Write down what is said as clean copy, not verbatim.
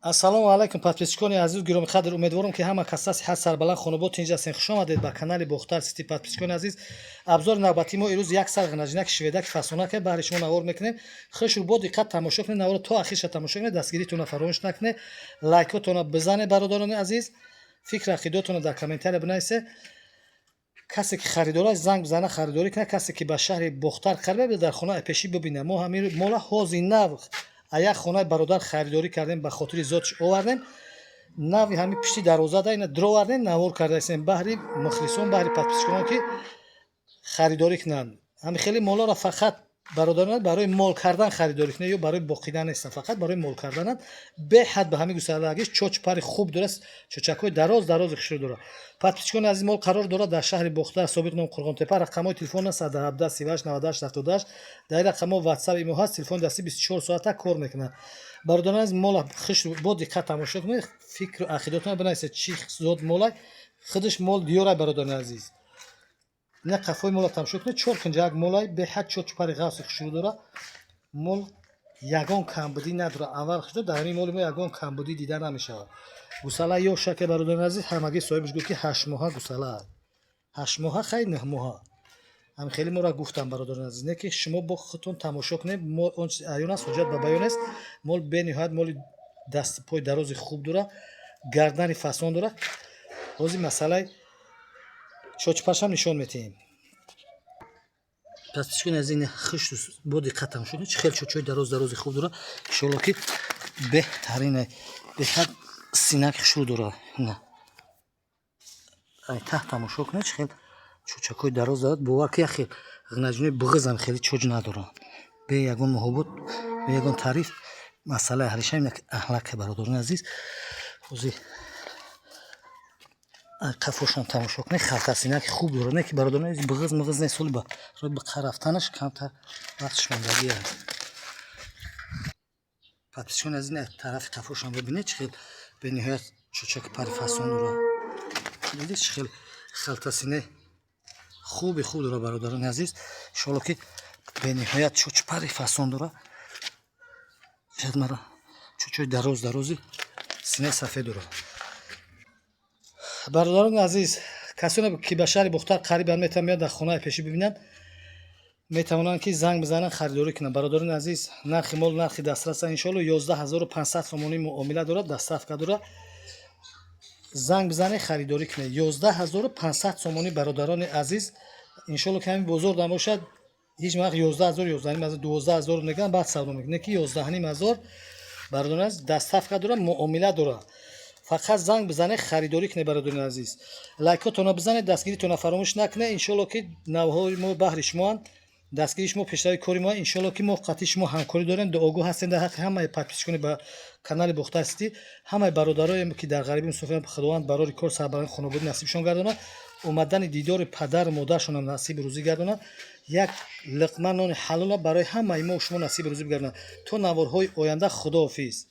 Ассалому алайкум, подписчикони азиз, гиромиқадр. Умедворам, ки ҳама каса сиҳат, сарбаланд, хонобод, тинҷ ҳастен. Хуш омадед ба канали Бохтар Сити. Подписчикони азиз, обзори навбатии мо ирӯз як сар ғинаҷинаки шведаки фасонака баҳри шумо навор мекунем. Хушрӯ, бо диққат тамошо кунед, наворо то ахирша тамошо кунед, дастгиритонро фаромӯш накунед, лайкотонро бизанед. Бародарони азиз, фикр ақидотонро дар комментария бинависед. Касе ки харидор аст, занг бизана, харидорӣ кунад. Касе ки ба шаҳри Бохтар қариб, дар хона пешӣ бибинад. Мо ҳамин мола ҳозир нав а як хонаи бародар харидорӣ кардем, ба хотири зотш овардем. Нави ҳамин пишти дарвоза да ина дровардем, навор кардаистем баҳри мухлисон, баҳри подписчикон, ки харидорӣ кунанд. Ҳами хеле молоро фақат, бародарон, барои мол кардан харидорӣ кунед ё барои боқидан нестанд, фақат барои мол кардананд. Беҳад ба ҳамин гусалагиш чоч пари хуб дорад, чочакҳои дароз дарози хушрӯ дорад. Подписчикони азиз, мол қарор дорад дар шаҳри Бохтар, собиқ ном Қурғонтепа. Рақамҳои телефон 117 38 98 78. Дар ин рақамҳо ватсап, имо ҳаст, телефони дастӣ 24 соата кор мекунад. Бародарони азиз, мола хуш бо диққат тамошо кунед, фикру ақидотонро бинависед, чӣ зот молай. Худаш мол диёрай. Бародарони азиз, ина қафои мола тамошо кунед, чор кунҷак молай, беҳад чочпари ғафси хушрӯ дорад. Мол ягон камбудӣ надорад. Аввал хушрӯ, дар ҳамин моли мо ягон камбудӣ дида намешавад. Гусала ёшаке, бародарони азиз, ҳамагӣ соҳибаш гуфт, ки 8 моҳа гусала, 8 моҳа, хай, 9 моҳа, ҳам хеле моро гуфтам. Бародарони азиз, не ки шумо бо худтон тамошо кунед, мол он чиз аён аст, ҳуҷҷат ба баён аст. Мол бениҳоят моли дасти пои дарози хуб дорад, гардани фасон дорад. Ҳозир масъалаи чочпашам нишон метиҳем. Подписчикони азиз, ин хуш бо диққат тамошо кунед, чӣ хел чочои дароз дарози хуб дорад. Иншоалло, ки беҳтарине, беҳад синак хушрӯ дорад. На ай таҳ тамошо кунед, чӣ хел чочакҳои дароз дорад. Бовар ки, як хел ғинаҷинои буғизам хеле чоҷ надоранд. Бе ягон муҳобот, бе ягон таъриф, масъалаи ҳалиша як аҳлаке. Бародарони азиз, ҳозир қафошам тамошо кунед, халтасинаки хуб дорад. Не ки, бародарони азиз, буғиз муғиз нест, соли ба рои ба рафтанаш камтар вақтш мондагӣ аст. Подписчикони азиз, тарафи қафошам бибинед, чӣ хел бениҳоят чочаки пари фасон дорад. Дидед, чӣ хел халтасине хуби хуб дорад. Бародарони азиз, иншоалло, ки бениҳоят чочпари фасон дорад. Шояд мара чочои дароз дарози синаи сафед дорад. Бародарони азиз, касоне ки ба шаҳри Бохтар қарибанд, метавонанд меяд, дар хонаи пешӣ бибинанд, метавонанд ки занг бизананд, харидорӣ кунанд. Бародарони азиз, нархи мол нархи дастрас, иншоалло, 11 500 сомонӣ муомила дорад, доставка дорад. Занг бизанед, харидорӣ кунед, 11 500 сомонӣ. Бародарони азиз, иншоалло, ки ҳамин бозор набошад, ҳеҷ вақт 11 000, 11 500, 12 000 мегӯянд, баъд савдо мекунад. Не ки 11 500. Бародарони азиз, доставка дорад, муомила дорад, фақат занг бизанед, харидорӣ кунед. Бародарони азиз, лайкотонро бизанед, дастгиритонро фаромӯш накунед. Иншоалло, ки навҳои мо баҳри шумоанд, дастгири шумо пешрави кори мо. Иншоалло, ки мо қатъи шумо ҳамкорӣ дорем, дуогӯ ҳастем дар ҳаққи ҳамаи подписчикони ба канали Бохтар Сити, ҳамаи бародарое ки дар ғарибӣ мусофиранд. Худованд барори кор, сарбаланд, хонободӣ насибшон гардонад, омадани дидори падару модаршонам насиби рӯзӣ гардонад, як лиқма нони ҳалола барои ҳамаи мо шумо насиби рӯзӣ бигардонад. То наворҳои оянда, худоҳофиз.